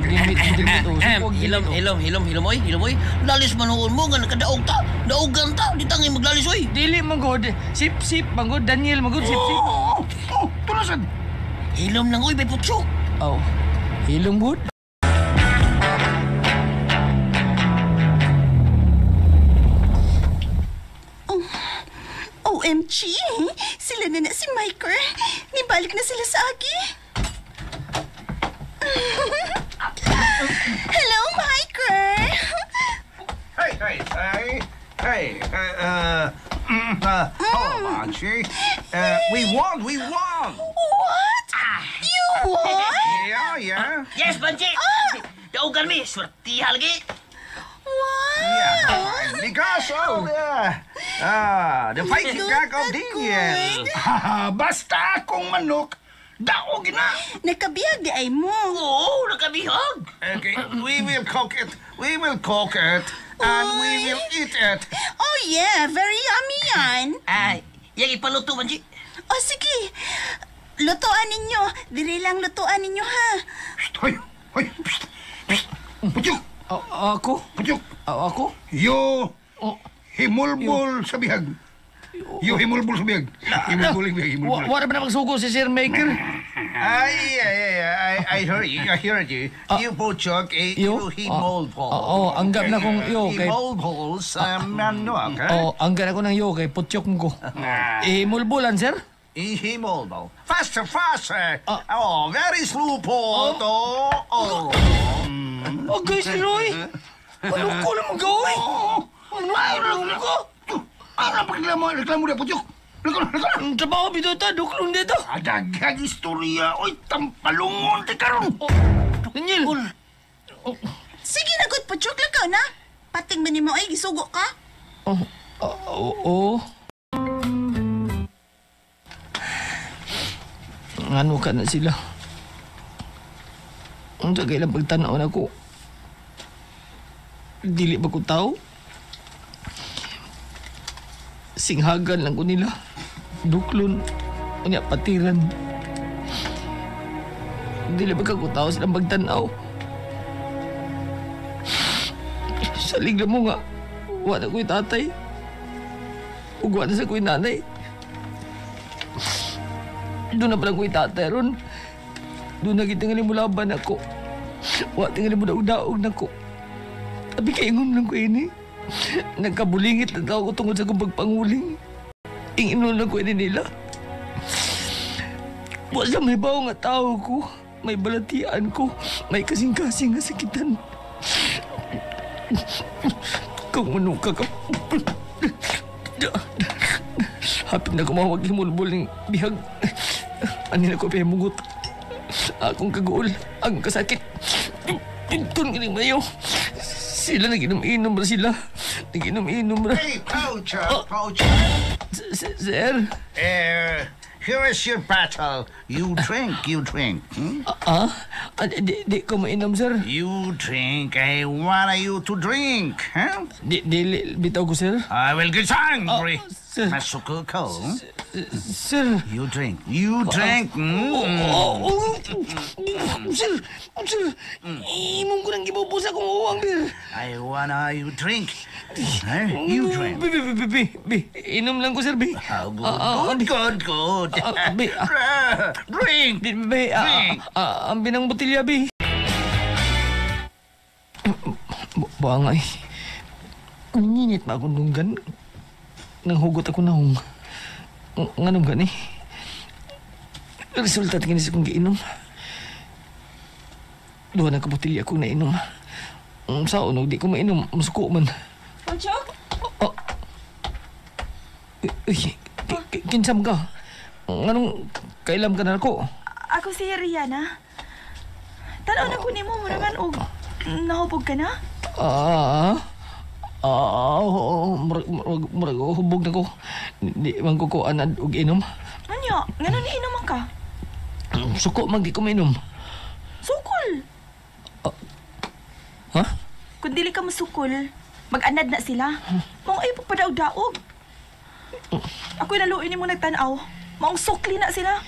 Dimit, dimit, oh. Suko, Hilom, dimit, oh. hilom, hilom, hilom, oy, hilom, oy. Lalis manuon mo nga nakadaog ta. Daogan ta. Di tangay maglalis, oy. Dili, manggod. Sip, sip, manggod. Daniel, manggod, sip, sip. Oh, oh, tulasan! Hilom lang, oy, may Puchok. Oh, hilom, good. OMG! Sila na na si Michael. Nibalik na sila sa agi. Hello, Michael! Hey, hey, hey! Hey, oh, Archie. We won, we won! What? You won? Yeah, yeah. Yes, Banji! Daogan mi, swertiha lagi. Wow! Yeah, because of the fighting cock of Daniel. Basta akong manok, daog na! Nakabihag di ay mo. Oo, nakabihag. Okay, we will cook it. We will cook it. And we will eat it. Oh yeah, very yummy yan. Ay, yang ipaluto, Banji. Oh, sige. Lutuan ninyo. Diri lang lutuan ninyo, ha? Psst, hoy, hoy, psst, psst. Putyok! Ako? Putyok! Ako? Yo, himulbol sa bihag. Yo, himulbol sa bihag. Himulbol, himulbol. Wala ba na magsugo si Sir Maker? I heard you. I heard you. You Puchok, you himulbol. Oo, anggap na kong yo kay... Himulbol sa manok, ha? Oo, anggap ako ng yo kay Putyok ko. Ihimulbolan, sir? Ihimulbol. Faster, faster! Oh, very slow po. Oh. Oh, guys, Roy! Ano ko naman gawin? Ano ko? Ano ang reklamo niya, Putyok? Reklamo, reklamo! Ang trabaho, bito ta, duklong dito. Adaghag istorya, oy, tampalungon ti karon. Daniel! Sige na, good, Putyok, lakaw na. Pating ba ni mo ay gisugo ka? Oo. Ano ka na sila? Unsa kay ilang pagtanaw na ko? Dili ba ko tao? Singhagan lang ko nila. Duklon. Unya, patiran. Dili ba ka ko tao silang pagtanaw? Salig na mo nga. Wala ko'y tatay. Ug wala sa ko'y nanay. Doon na pala ko'y tatay ron. Doon na kita nga mo laban ako. Wa tingali mo daog-daog na ko. Abi kaingon lang ko ini. Nagkabulingit na tao ko tungod sa kong pagpanguling. Inginon lang ko ini nila. Wala may bawo nga tao ko. May balatian ko. May kasing-kasing nga sakitan. Kung manuka ka... Hapit na kumawag himulbol ng bihag. Ani na ko pahimugot. Akong kaguol, ang kasakit. Pinton kining mayo. Sila nag-inom-inom ra sila. Nag-inom-inom ra. Hey, Poacher, Poacher. Sir? Here is your bottle. You drink, you drink. Hmm? Di ko mainom, sir. You drink. I want you to drink. Huh? Di, bitaw ko, sir. I will get angry. Sir. Masuko ko. Sir. You drink. You drink. Sir, sir. Imong ko nang gibubos akong uwang, sir. I wanna you drink. Huh? You drink. Bi, inom lang ko, sir, bi. Oh, good, good, good, good. Bi, Drink. Bi, Drink. ang binang botilya, bi. Buang ay. Nanginit ba akong dunggan? Nanghugot ako nahong. Nganong gani? Resulta tingin sa kong giinom. Duha na kabotilya akong nainom. Sa unog, di ko mainom. Masuko man. Pochok? Oh. Uy, kinsam ka? Nganong kailam ka na ako? Ako si Rihanna. Tanaw na ko nimo mo naman og nahubog ka na? Murag hubog na ko. Di man ko ko anad og inom. Anyo, ngano ni inom ka? Suko man di ko mainom. Sukol. Ha? Kung dili ka masukol, mag-anad na sila. Maong ay pagpadaog-daog. Ako'y naluoy nimo nagtan-aw. Maong sukli na sila.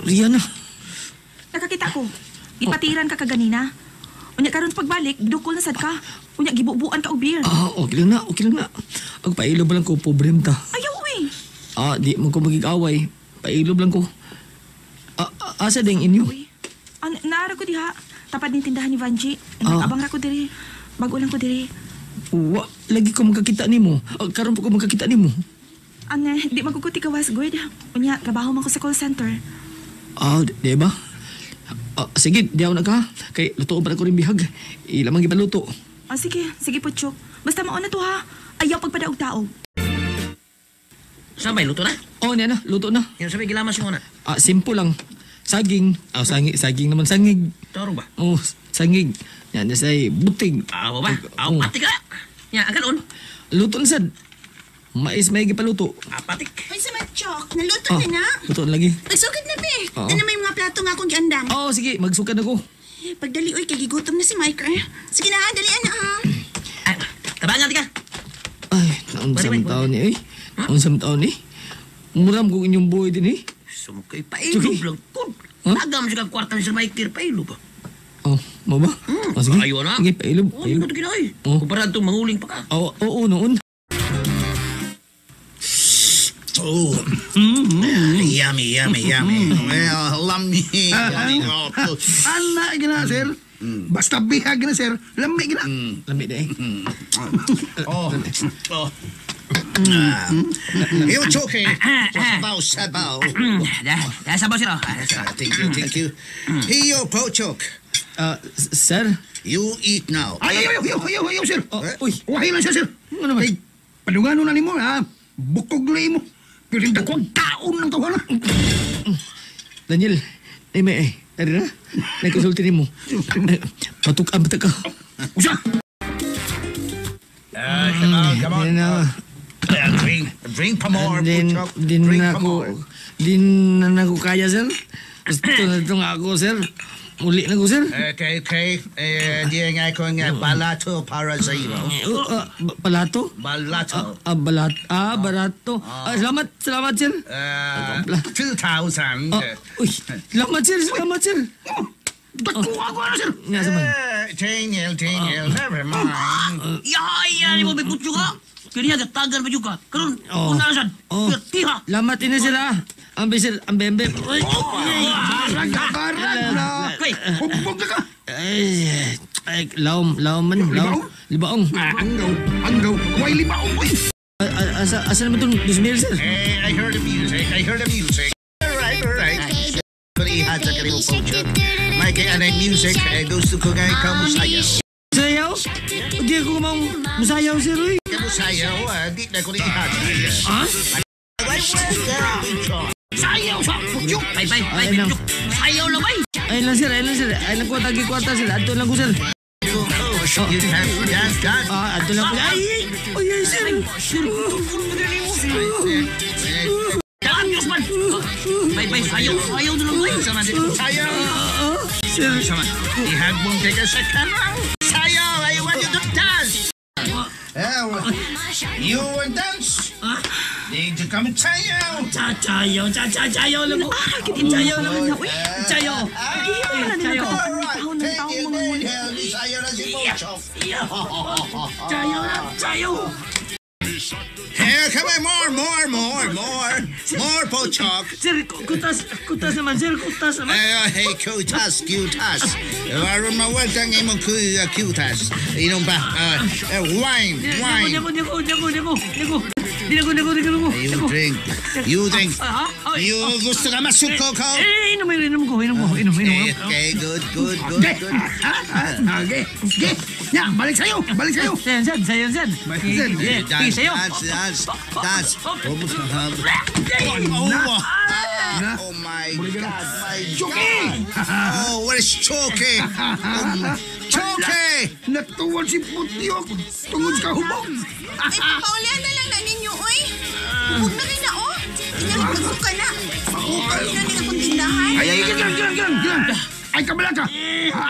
Rihanna. Nakakita ko. Ipatiran ka kaganina. Unya karon pagbalik, dukol na sad ka. Unya gibubuan ka og beer. Okay lang na, okay lang na. Ang pailob lang ko, pobre ta. Ayaw uy. Di man ko magigaway. Pailob lang ko. Asa ding inyo? Uy. Naara ko diha. Tapad ni tindahan ni Vanji. Nag-abang ra ko diri. Bago lang ko diri. Wa, lagi ko magkakita nimo. Karon pa ko magkakita nimo. Ane, di magkukuti ka was good. Unya, trabaho man ko sa call center. Di ba? Sige, di ako na ka. Kay lutoon pa na ko rin bihag. Ilamang ipaluto. Sige, sige Puchok. Basta mauna to ha. Ayaw pagpadaog-taog. Sabay, luto na? Oh, niya na, luto na. Yan, sabay, gilamas mo na. Simple lang. Saging. Saging naman, sangig. Taro ba? Oh, sangig. Yan, say, buting. Awa ba? Aw, patik ka! Yan, ang kanon. Luto na sad. Mais may gipaluto. Patik. Ay, sa Chok, naluto na na. Luto na lagi. Magsukad na, be. Oo. Ano may mga plato nga akong giandam. Oo, sige, magsukad ako. Pagdali, uy, kay gigutom na si Mike, eh. Sige na, dalian na, ha. Ay, tabangan, tika. Ay, naunsam taon ni, eh. Naunsam taon ni. Muram kong inyong buhay din, eh. Sumukay, pailob lang. Huh? Tagam siya kwarta ni Sir Mike, pailob ba? Oh, mo ba? Sige. Ayaw na. Sige, pailob. Oo, hindi ko ito ginawa, eh. Kumpara itong manguling pa ka. Oo, noon. Oh, yummy, yummy, yummy. Well, lami. Ana gina, sir. Basta bihag gina, sir. Lami gina. Lami na eh. Oh, oh. You talking? Sabaw, sabaw. Sabaw, sir. Thank you, thank you. Here, Pochok. Sir? You eat now. Ay, ayaw, ayaw, ayaw, ayaw, sir. Uy. Wahi lang siya, sir. Ano naman? Ay, padungano na nimo, ha? Bukog na imo. Pero hindi ko ang taon ng tawa na. Daniel, ay may eh. Tari na. Nagkasulti ni mo. Patuk-am ta ka. Usa! Come on, come on. Drink, drink pa more, Puchok. Drink pa more. Din na ako kaya, sir. Gusto na ito nga ako, sir. Uli na ko, sir. Okay, okay. Di nga ko nga balato para sa iyo. Balato? Balato. Balato. Salamat, salamat, sir. 2,000. Uy, salamat, sir. Salamat, sir. Dako ako, ano, sir? Nga sa man. Daniel, Daniel, never mind. Yaya, ni mo may putyo ka. Kaya niya, gatagan pa ka. Karon, una na sad. Tiha. Lamat ini, sir, ah. Ambe, sir. Ambe, ambe. Uy, Barag, barag na. Hubog na ka. Ay, laom, laom man. Laom. Libaong. Anggaw, anggaw. Way libaong, uy. Asa naman itong 2,000, sir? I heard the music. I heard the music. All right, all right. kanimo, Pochok. May kay anay music, gusto ko nga ikaw musayaw. Sayaw? Di ako mang musayaw, sir, uy. Ikaw musayaw, di na ko ni ihatag. Ha? Sayaw sa Putyok. Bay, bay, bay, Ay, lang. Puchok. Sayaw lang, bay. Ayun lang, sir. Ayun lang, sir. Ayun lang kwarta, kwarta, sir. Adto lang ko, sir. You can dance, dance. Ah, adto lang ko. Ay, ay, ay, ay, sir. Danyos man. Bay, bay, sayaw. Sayaw na lang, bay. Sayaw. Sir. Sama. Ihag mong teka sa kanal. Sayaw, I want you to dance. You want dance? Need to come sayaw. Sayaw, sayaw lang ko. Ah, gid imong Sayaw lang mga ko. uy. Sayaw. Gihimo man na nila Sayaw. katong pangitaon ng Take taong it, mga ngulit. inhale. Sayaw na si Pochok. Sayaw na, sayaw. Here, come on, more, more, more, more. More, Pochok. Sir, kutas, kutas naman, sir, kutas naman. Hey, kutas, kutas. Aron mawalta ang imong kutas. Inom pa. Wine, wine. Di ako, di ako, di ako, di ako, di ako. Di ako, di ako, di ako, di You ako. drink. You drink. Ah, ah, You gusto ka masuko ko? Eh, inom, inom ko, inom ko, inom, inom. Okay, okay, good, good, good, good. Okay, okay. Ya, balik sa'yo, balik sa'yo. Sayon, sir, sayon, sir. Sir. Sige, Dance, sayo. dance, dance, dance. Oh, oh my God, my Chucky! God. Oh, where's Chucky? Chucky! Natuwan si Putyok tungod sa hubog. Ay, papaulian na lang na ninyo, oy. Hubog na rin na, oh. Tingnan, magsuka na. Okay na ning akong tindahan. Ay, ay, gilang, gilang, gilang, gilang. Ay, kabala ka.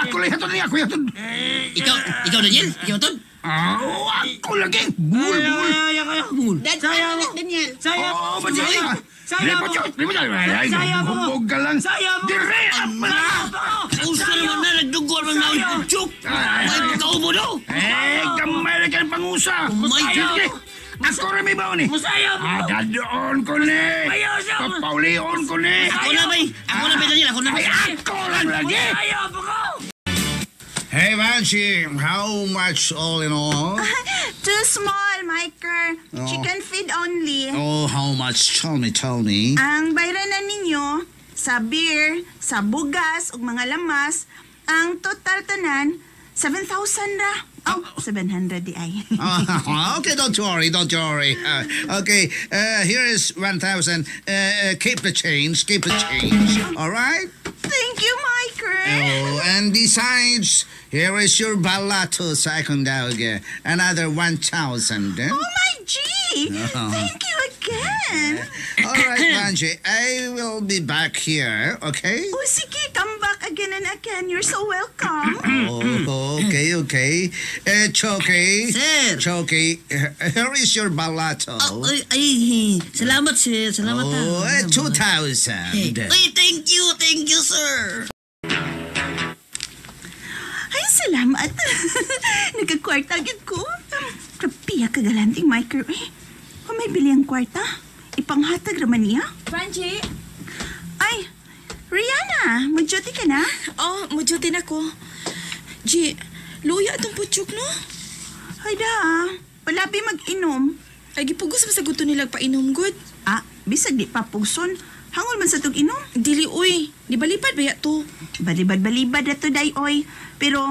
Ako lang hatod niya, ako hatod. Ikaw, Daniel? Ikaw, Ton? Ah, ako lagi. Bul, bul. Ay, ay, ay, bul. Dad, Sayaw. ano na, Daniel? Sayaw. Oh, ba siya? Sayaw. Dire, Putyok, dire. Ay, Sayaw po. hubog ka lang. Sayaw po. Dire, apa na? Usa naman na, nagdugo naman na. Puchok! Ay, Ay, pagkaubo daw. Eh, gamay na kayong pangusa. Oh my God. Sige, ako rin may baon eh. Musayaw po. Ah, dadoon ko ni. Ayaw siya. Papaulion ko ni. Ako na, bay. Ako na, bay, Daniel. Ako na, bay. Ay, ako lang lagi. Musayaw po ko. Hey, Vanchi, how much all in all? Too small, Miker. Chicken feed only. Oh, how much? Tell me, tell me. Ang bayran na ninyo sa beer, sa bugas ug mga lamas, ang total tanan 7,000 ra. Oh, 700 di ay. Okay, don't worry, don't worry. Okay, here is 1,000. Keep the change, keep the change. All right? Thank you, Miker. Oh, and besides, here is your balato second dog. Another 1,000. Eh? Oh my G! Thank you again. All right, Vanji, I will be back here, okay? Oh, sige, come back again and again. You're so welcome. Oh, okay. Choki. Sir. Choki, here is your balato. Oh, ay, ay, salamat, sir. Salamat, Oh, ah. 2,000. Ay, thank you, sir. Ay, salamat. Nagkakwarta agad ko. Grabe ka galanting, Miker. Eh, kung may bili ang kwarta, ipanghatag raman niya. Vanji, Ay, Rihanna, mag-duty ka na? Oh, mo-duty na ko. G, luya atong Putyok, no? Ay da, palabi mag-inom. Ay, gipugos man sa gusto nilang painom, good. Ah, bisag di pa pugson. Hangol man sa tug inom. Dili, uy. Di balibad ba ya to? Balibad-balibad na to, day, oy. Pero,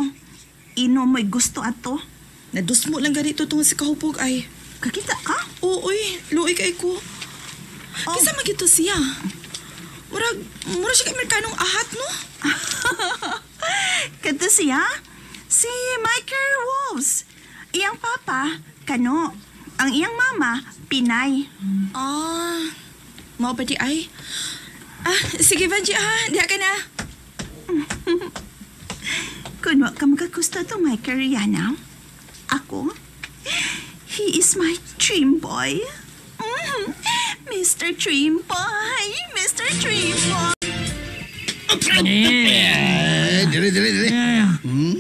inom mo'y gusto ato. Nadusmo lang ganito tungod sa kahupog ay. Kakita ka? Oo, uy. Luoy kay ko. Oh. Kinsa man gito siya? Murag, murag siya kay Amerikanong ahat, no? Kadto siya, si Michael Wolves. Iyang papa, Kano. Ang iyang mama, Pinay. Ah, mao ba di ay? Ah, sige, Vanji, ah. Diha ka na. Kung wa ka makagusto to, Michael Rihanna, ako, he is my dream boy. Mr. Dream Boy, Mr. Dream Boy. Eh, dire, dire, dire.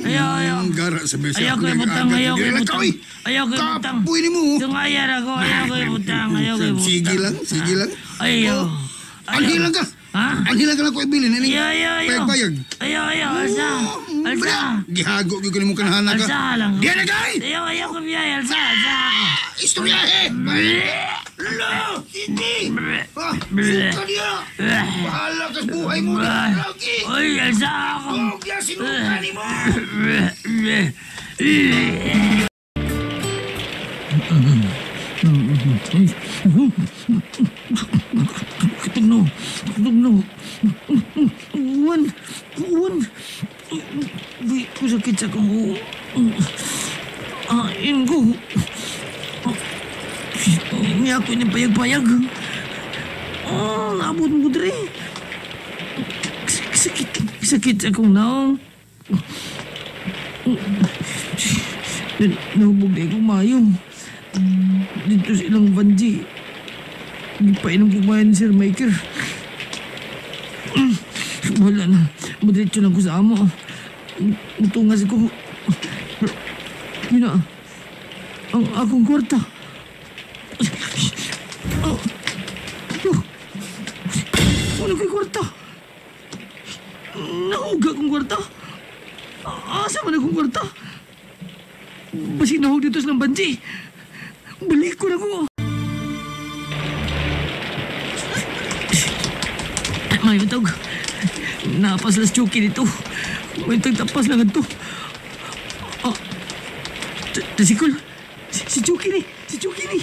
Ayaw, ayaw. Gara sa besa. Ayaw ko ibutang, ayaw ko Dire lang ibutang. ka, oy. Ayaw ko ibutang. Kapoy ni mo. Tungayan ako, ayaw ko ibutang, ayaw ko ibutang. Sige lang, sige lang. Ayaw. Anhi lang ka. Ha? Anhi lang ka lang ko ibilin. Ini Ayaw, ayaw, ayaw. Bayag-bayag. Ayaw, ayaw, asa. Alsa. Gihago gyud ko nimo kanahana ka. Alsa lang. Diyan na kay. Ayaw, ayaw ko biyay. Alsa, alsa ako. Istoryahe. Lo, hindi. Ah, suka niya. Bahala ka sa buhay mo. Lagi. Uy, alsa ako. Huwag niya sinuka nimo. Tugno, tugno. Uwan, uwan. Di ko sakit sa kong Ain ko. Niya ako ni payag-payag. Oh, naabot mo dre. Sakit, sakit sa akong naong. Nahubog na akong mayo. Dito sa ilang banji. Gipainom ko kumain ni Sir Maker. Wala na. Madiretso lang ko sa amo. Mutungas ko. Yun na. Ang akong kwarta. Oh. Oh. Wala ko'y kwarta. Nahuga akong kwarta. Asa man akong kwarta? Basig nahug dito sa banji. Balik ko na ko. May tawag. Napas las chuki dito. May tagtapas lang ito. Oh. Tasikol. Si Chucky ni. Si Chucky ni.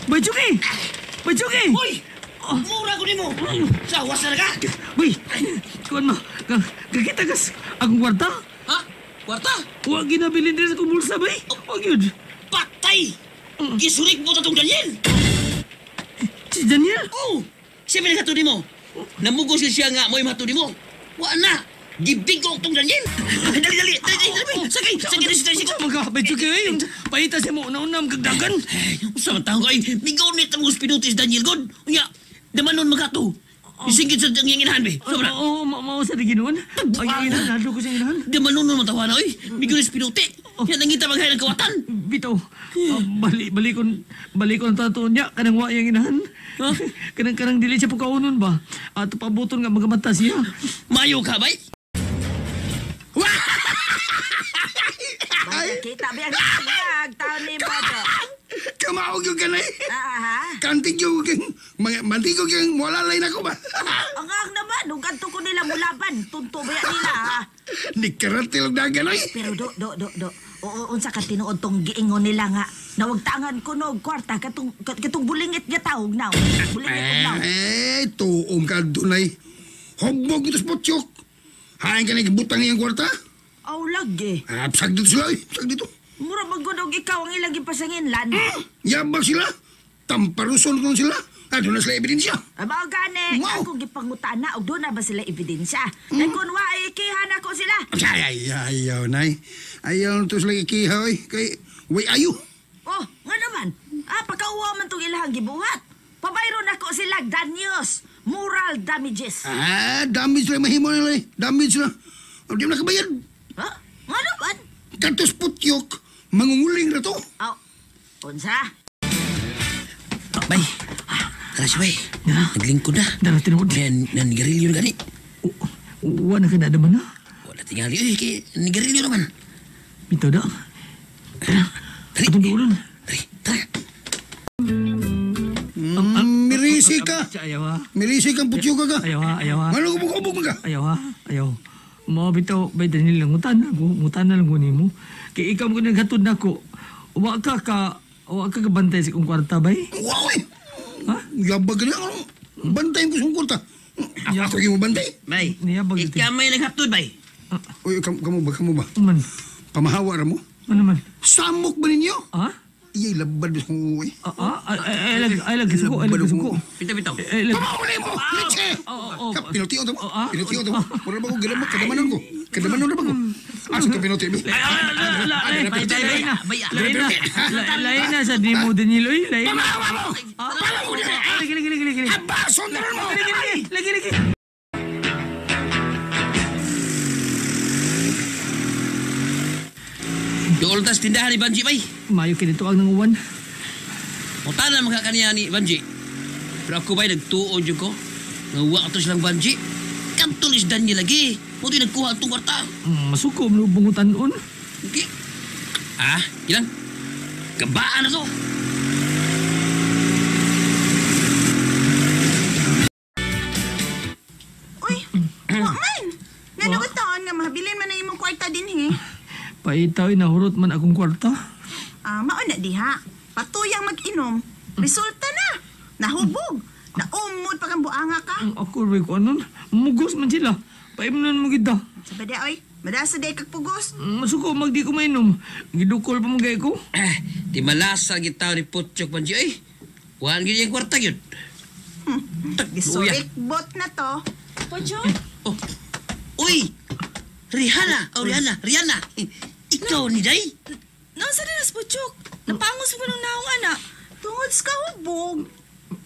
Bay Chucky! Bay Chucky! Hoy! Mura ko nimo. Sa was na ka? Bay! Kuan mo. Kakita kas akong kwarta. Ha? Kwarta? Wa ginabilin din sa akong bulsa, bay. Wa gyud. Patay! Gisurik mo tatong Daniel! Si Daniel? Oh! Siya may naghatod nimo. Namugos siya nga mo'y matod nimo. Wa na! Gibigo tong Daniel! Dali, dali! Dali, dali! Sakay! Sakay na si tricycle! Mga bay Chucky ay. Paita siya mo una-una kagdagan. Usa man taong kay bigaw ni tamo pinutis Daniel god. Unya, damanon magato. Isingit sa ang inahan be. Sobra. Oo, mao sa ginoon. Ay, inahan, nalo ko sa inahan. Damanon man tawa na oy. Bigaw ni pinuti. Yan nangita maghay ng kawatan. Bitaw. Balik balikon tato niya kanang wa yang inahan. Huh? Kanang dili siya pagkaunon ba? Ato pabuton nga magamata siya. Mayo ka bay. Ay. Kita ba ang siyag taon ni mo do? Kamaog yung ganay. Ah, ha? Kantig yung mantigo yung mualalay na ko ba? Ang ang naman, nung kanto ko nila mulaban, tunto ba yan nila, ha? Nikaratil og dagan ay. Pero do. Oo, unsa ka tinuod tong giingon nila nga. Nawagtangan ko no, kwarta, katong bulingit nga tawag now. Bulingit og now. Eh, tuom ka dunay. Hobog ito sa putyok. Hain ka na gibutang iyang kwarta? Aw, lagi. Ah, psag dito sila, eh. Psag dito. Mura magudog ikaw ang ilang gipasanginlan. Yabag sila. Tamparuson kon sila. Doon na sila ebidensya. Aba, gani, Wow. akong gipangutana og doon na ba sila ebidensya? Kay kun wa ay ikihan ako sila. Ay, ay, ayaw, nay. Ayaw na to sila ikiha, oy. Kay, way ayo. Oh, nga naman. Ah, pagkauwa man tong ilahang gibuhat. Pabayron ako sila danyos, moral damages. Ah, damage sila mahimo nila, eh. Damage sila. O, di mo nakabayad. Ha? Nga naman? Katos putyok, mangunguling na to. Aw, unsa? Bay. Tara siya bay. Naglingkod na. Dara tinuod. Nan nigarilyo na gani. Wa na ka na naman ha? Wala tingali oy kay nigarilyo naman. Bitaw da. Tara. Dali. Atong duolon. Dali, tara. Mirisi ka. Ayaw ha. Mirisi kang putyok ka. Ayaw ha, ayaw ha. Ano kubog-kubog man ka? Ayaw ha, ayaw. Mao bitaw bay Daniel ngutan ako, ngutan na lang ko nimo. Kay ikaw mo naghatod nako. Wa ka kabantay sa kong kwarta bay. Wow, eh. Ha? Yabag ka na. Ano? Bantayin ko sa kwarta. Ako yung bantay. Bay. Niyabag ito. Ikaw may naghatod bay. Uy, kamo ba, kamo ba? Man, Pamahawa ra mo? ano man? Samok ba ninyo? Ha? Iyay, labad sa kong uwi. Ay lag ay lag suko, ay lag suko. Bitaw bitaw. Ay lag. Pamahuli mo! Leche! Oo, oo. Pinution to mo. Oo, ah. Pinution to mo. Mura ba ko ginamot? Kadamanon ko. Kadamanon na ba ko? Asa ka pinuti? Lain na. Bay, Lain na. Lain na sa nimo Daniel oy, lain na. Pamahawa mo! Pamahawa mo! Lagi lagi lagi lagi. Abason na rin mo! Lagi lagi lagi. Dool tas tindahan ni Banji bay. Mayo kini tuag ng uwan. Mutana mga kaniya ni Banji. Pero ako bay nagtuon jud ko. Nga wa to silang Banji. Kanto ni Daniel lagi. Mo di nagkuha atong kwarta. Masuko mo bungutan-on. Okay. Ah, ilang? Gabaan na to. Uy, wa man. Nanagot taon nga mahabilin man ang imong kwarta din he. Paitaw, nahurot man akong kwarta. Ah, mao na diha. Patuyang mag-inom. Resulta na. Nahubog. Naumod pa kang buanga ka. Ako rin ko anon. Mugos man sila. Paimnon mo kita. Sa ba di, oy? Madasa day kag pugos. Masuko magdi ko mainom. Gidukol pa mo gay ko. Eh, di malasa gitaw ni Putchok man siya eh. Kuhaan gid yung kwarta yun. Gisurik bot na to. Puchok? Oh. Uy! Rihanna! Oh, Rihanna! Rihanna! Ikaw ni Day? Noon sa dinas, Puchok? Napangos mo ng naong anak. Tungod sa kahubog.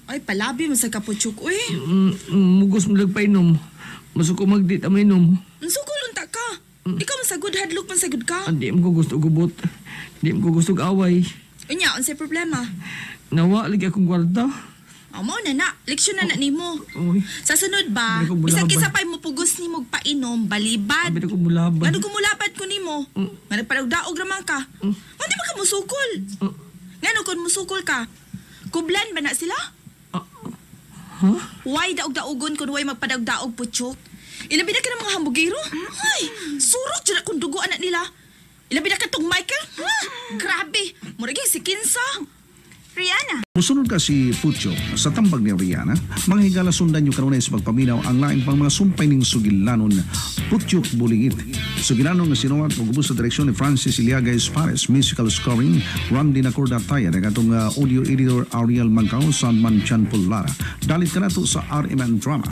Ay, palabi mo sa kapuchok, uy. Mugos mo painom. Masuko magdi ta mainom. Sukol unta ka. Ikaw man sagud, hadlok man sagud ka. Di mo ko gusto gubot. Di mo ko gusto away. Unya, unsay problema? Nawa lagi akong kwarta. Oh, mao na na. Leksyon na na nimo. Uy. Sa sunod ba, Abi ko mulaban. bisan kinsa pa'y mupugos nimo og painom, balibad. Abi ko mulaban. Ngano kumulabad ko nimo? Nga nagpadaog-daog raman ka. Nga di ba ka musukol? Ngano kung musukol ka? Kublan ba na sila? Huh? Why daog-daogon kun way magpadaog-daog Puchok? Ilabi na ka ng mga hambugero? Ay, surok dyan akong dugo anak nila. Ilabi na ka tong Michael? Ha? Grabe, murag yung si Kinsa. Rihanna. Musunod ka si Pucho sa tambag ni Rihanna, mga higala sundan nyo kanunay sa pagpaminaw ang laing pang mga sumpay ning sugilanon Putyok Bulingit. Sugilanon nga sinuwat ug ubos sa direksyon ni Francis Iliaga Espares, musical scoring Randy Nacorda Taya, ang atong audio editor Ariel Mancao, Sandman Chan Pullara. Dalit ka na to sa RMN Drama.